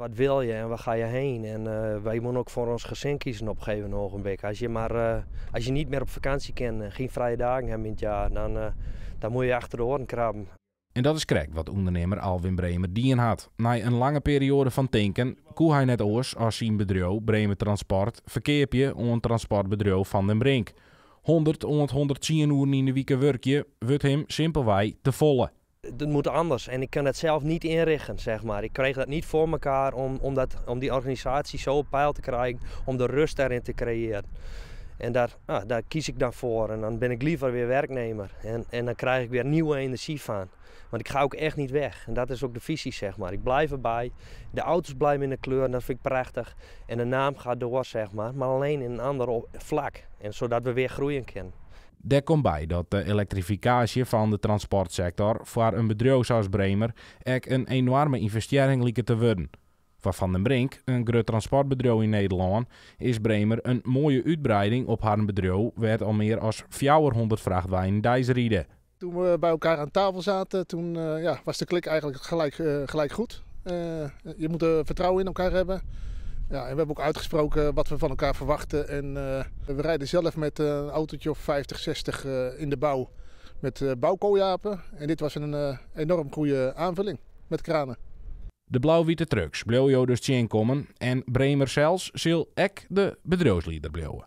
Wat wil je en waar ga je heen? En wij moeten ook voor ons gezin kiezen op een gegeven ogenblik. Als je, maar, als je niet meer op vakantie kan en geen vrije dagen hebt in het jaar, dan moet je achter de oren krabben. En dat is krekt wat ûndernimmer Alwin Bremer dien hat. Nei in lange perioade fan tinken koe hy net oars as syn bedriuw Bremer Transport ferkeapje oan transportbedriuw Van den Brink. 100 oant 110 oeren yn de wike wurkje wurdt him simpelwei te folle. Het moet anders en ik kan het zelf niet inrichten, zeg maar. Ik kreeg dat niet voor elkaar om die organisatie zo op peil te krijgen, om de rust daarin te creëren. En nou, daar kies ik dan voor en dan ben ik liever weer werknemer. En dan krijg ik weer nieuwe energie van. Want ik ga ook echt niet weg. En dat is ook de visie, zeg maar. Ik blijf erbij. De auto's blijven in de kleur en dat vind ik prachtig. En de naam gaat door, zeg maar. Maar alleen in een ander vlak. En zodat we weer groeien kunnen. Dêr komt by dat de elektrifikaasje fan de transportsektor foar in bedriuw sa as Bremer ek in enoarme ynvestearring liket te wurden. Foar Van den Brink, in grut transportbedriuw yn Nederlân, is Bremer in moaie útwreiding op harren bedriuw wêr't al mear as 400 frachtweinen deis ride. Toen we bij elkaar aan tafel zaten, toen ja, was de klik eigenlijk gelijk goed. Je moet vertrouwen in elkaar hebben. Ja, en we hebben ook uitgesproken wat we van elkaar verwachten. En we rijden zelf met een autootje of 50, 60 in de bouw met bouwkooiapen. En dit was een enorm goede aanvulling met kranen. De blau-wite trucks bliuwe jo dus tsjinkommen en Bremer sels sil ek de bedriuwslieder bliuwe.